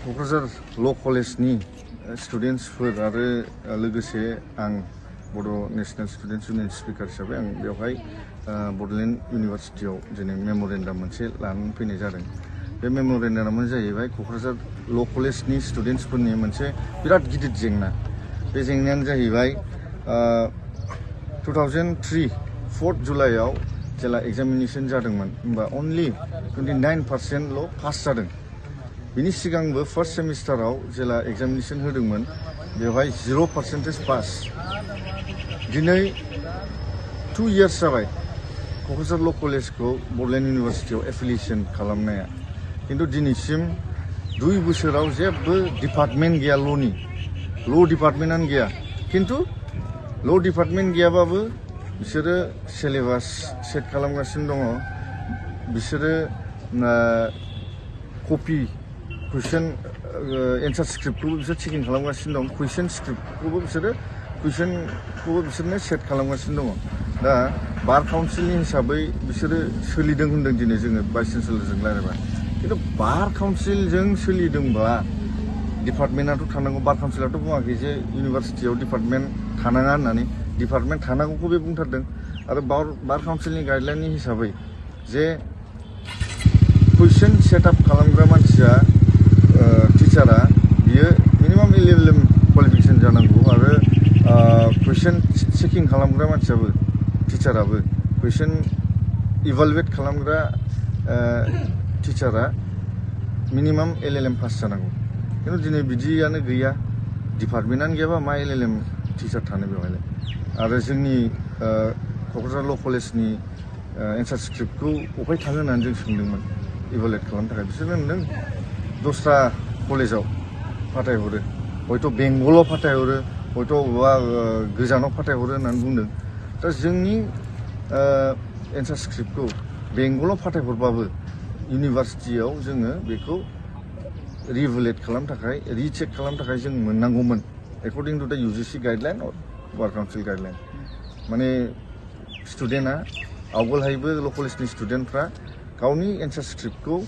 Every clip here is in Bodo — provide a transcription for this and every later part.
क'क्राझार ल' कलेजनि स्टुडेन्टसफोर आरो लोगोसे आं बड' नेशनेल स्टुडेन्टस इउनियन स्पिकार हिसाबै आं बेवहाय बड'लेण्ड इउनिभारसिटियाव दिनै मेम'रेन्डाम मोनसे लानानै फैनाय जादों। बे मेम'रेन्डामानो जाहैबाय क'क्राझार ल' कलेजनि स्टुडेन्टसफोरनि मोनसे बिराद गिदिर जेंना। बे जेंनायानो जाहैबाय 2003 4 जुलाइआव जेला एग्जामिनेसन जादोंमोन होमबा अनलि 29%ल' पास जादों। बिनि सिगांबो फार्स्ट सेमिस्टाराव जेला एग्जामिनेसन होदोंमोन बेवहाय 0% पास। दिनै 2 इयार्स जाबाय क'क्राझार ल' कलेजखौ बड'लेण्ड इउनिभारसिटियाव एफिलिएसन खालामनाया, किन्तु दिनैसिम 2 बोसोराव जेबो डिपार्टमेन्ट गैया, ल' डिपार्टमेन्टआनो गैया। किन्तु ल' डिपार्टमेन्ट गैयाबाबो बिसोरो सिलेबास सेट खालामगासिनो दङ, बिसोरो कपि कुइसन एन्सार स्क्रिप्टखौबो बिसोर चेकिं खालामगासिनो दं, कुइसन स्क्रिप्टखौबो बिसोरनो सेट खालामगासिनो दङ। दा बार काउन्सिलनि हिसाबै बिसोरो सोलिदों होनदों दिनै जोङो भाइस चेन्सेलरजों रायज्लायबा। किन्तु बार काउन्सिलजों सोलिदोंबा डिपार्टमेन्टआथ' थानांगौ। बार काउन्सिलाथ' बुङाखै जे इउनिभारसिटियाव डिपार्टमेन्ट थानाङा होननानै, डिपार्टमेन्ट थानांगौखौ बे बुंथारदों। आरो बार काउन्सिलनि गाइडलाइननि हिसाबै जे कुइसन सेटआप खालामग्रा मानसिया टिचारा बियो मिनिमाम LLM क्वालिफिकेसन जानांगौ आरो कुइसन चेकिं खालामग्रा मानसियाबो टिचाराबो कुइसन इभालुएट खालामग्रा टिचारा मिनिमाम LLM पास जानांगौ। किन्तु दिनै बिदियानो गैया, डिपार्टमेन्टआनो गैयाबा मा LLM टिचार थानो बेवहायलाय। आरो जोंनि क'क्राझार ल' कलेजनि एन्सार स्क्रिप्टखौ अफाय थाङो होननानै जों सोंदोंमोन इभालुएट खालामनो थाखाय। बिसोरो होनदों दस्रा कलेजाव फाथायहरो, हयथ' बेंगलाव फाथायहरो, हयथ' बबेबा गोजानाव फाथायहरो होननानै बुंदों। दा जोंनि एन्सार स्क्रिप्टखौ बेंगलाव फाथायहरबाबो इउनिभारसिटियाव जोङो बेखौ रिभेलेट खालामनो थाखाय, रिचेक खालामनो थाखाय जों मोननांगौमोन एकर्डिं टु द UGC गाइडलाइन अर बार काउन्सिल गाइडलाइन। माने स्टुडेन्टआ आवगोलहायबो ल' कलेजनि स्टुडेन्टफ्रा गावनि एन्सार स्क्रिप्टखौ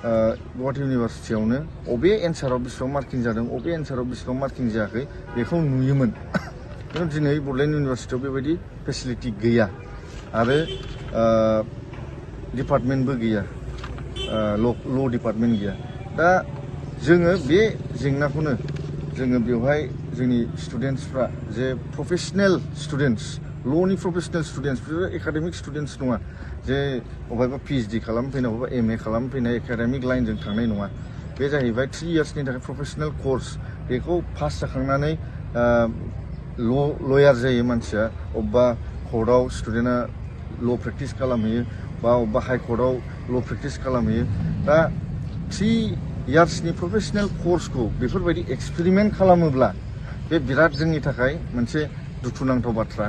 गुवाहाटी इउनिभारसिटियावनो अबे एन्साराव बेसेबां मार्किं जादों, अबे एन्साराव बेसेबां मार्किं जायाखै बेखौ नुयोमोन। किन्तु दिनै बड'लेण्ड इउनिभारसिटियाव बेबायदि फेसिलिटि गैया आरो डिपार्टमेन्टबो गैया, ल' डिपार्टमेन्ट गैया। दा जोङो बे जेंनाखौनो जोङो बेवहाय जोंनि स्टुडेन्टसफ्रा जे प्रफेसनेल स्टुडेन्टस, ल'नि प्रफेसनेल स्टुडेन्टस, बिसोरो एकाडेमिक स्टुडेन्टस नङा जे अबेबा PhD खालामफैनाय, अबेबा MA खालामफैनाय एकाडेमिक लाइनजों थांनाय नङा। बे जाहैबाय 3 इयार्सनि थाखाय प्रफेसनेल कर्स। बेखौ पास जाखांनानै लयार जायो मानसिया, अबेबा कर्टआव स्टुडेन्टआ ल' प्रेक्टिस खालामहैयो बा अबेबा हाइ कर्टआव ल' प्रेक्टिस खालामहैयो। दा 3 इयार्सनि प्रफेसनेल कर्सखौ बेफोरबायदि एक्सपेरिमेन्ट खालामोब्ला बे बिराद जोंनि थाखाय मोनसे दुखुनांथाव बाथ्रा।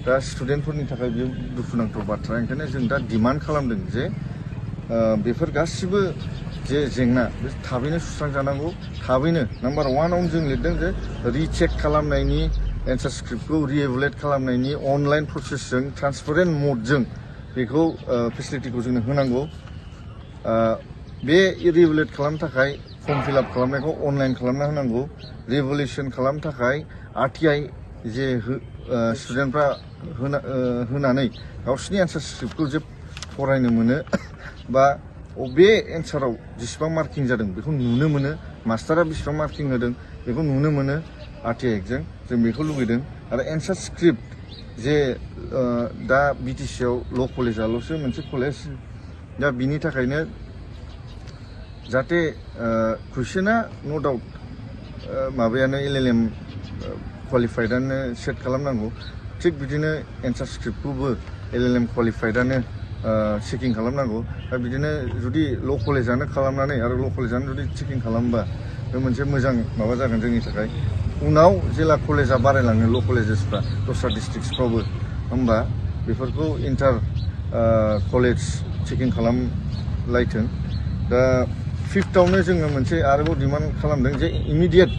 दा स्टुडेन्टफोरनि थाखाय बेयो दुखुनांथाव बाथ्रा। ओंखायनो जों दा डिमान्ड खालामदों जे बेफोर गासिबो जे जेंना बे थाबैनो सुस्रांजानांगौ। थाबैनो नाम्बार 1आवनो जों लिरदों जे रिचेक खालामनायनि, एन्सार स्क्रिप्टखौ रिएभुलेट खालामनायनि अनलाइन प्रसेसजों, ट्रान्सपारेन्ट मडजों बेखौ फेसिलिटिखौ जोंनो होनांगौ। बे रिएभुलेट खालामनो थाखाय फर्म फिलआप खालामनायखौ अनलाइन खालामना होनांगौ। रिएभुलेसन खालामनो थाखाय RTI जे स्टुडेन्टफ्रा होनानै गावसिनि एन्सार स्क्रिप्टखौ जे फरायनो मोनो बा अबे एन्साराव जेसेबां मार्किं जादों बेखौ नुनो मोनो, मास्टारा बेसेबां मार्किं होदों बेखौ नुनो मोनो RTI जों, जों बेखौ लुगैदों। आरो एन्सार स्क्रिप्ट जे दा BTC आव ल' कलेजआल'सो मोनसे कलेज, दा बिनि थाखायनो जाहाथे कुइसना न' डाउट माबायानो LLM क्वालिफाइडानो सेट खालामनांगौ, थिग बिदिनो एन्सार स्क्रिप्टखौबो LLM क्वालिफाइडानो चेकिं खालामनांगौ। दा बिदिनो जुदि ल' कलेजानो खालामनानै आरो ल' कलेजानो जुदि चेकिं खालामोबा बे मोनसे मोजां माबा जागोन जोंनि थाखाय। उनाव जेला कलेजा बारायलाङो ल' कलेजेसफ्रा दस्रा डिस्ट्रिक्टसफ्रावबो, होमबा बेफोरखौ इन्टार कलेज चेकिं खालामलायथों। दा 5थआवनो जोङो मोनसे आरोबाव डिमान्ड खालामदों जे इमिडियेट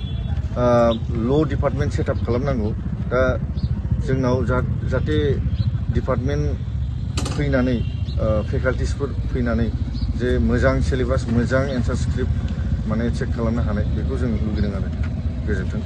ल' डिपार्टमेन्ट सेटआप खालामनांगौ। दा जोंनाव जाहाथे डिपार्टमेन्ट फैनानै फेकाल्टिसफोर फैनानै जे मोजां सिलेबास, मोजां एन्सार स्क्रिप्ट माने चेक खालामनो हानाय बेखौ जों लुगैदों आरो गोजोन्थों।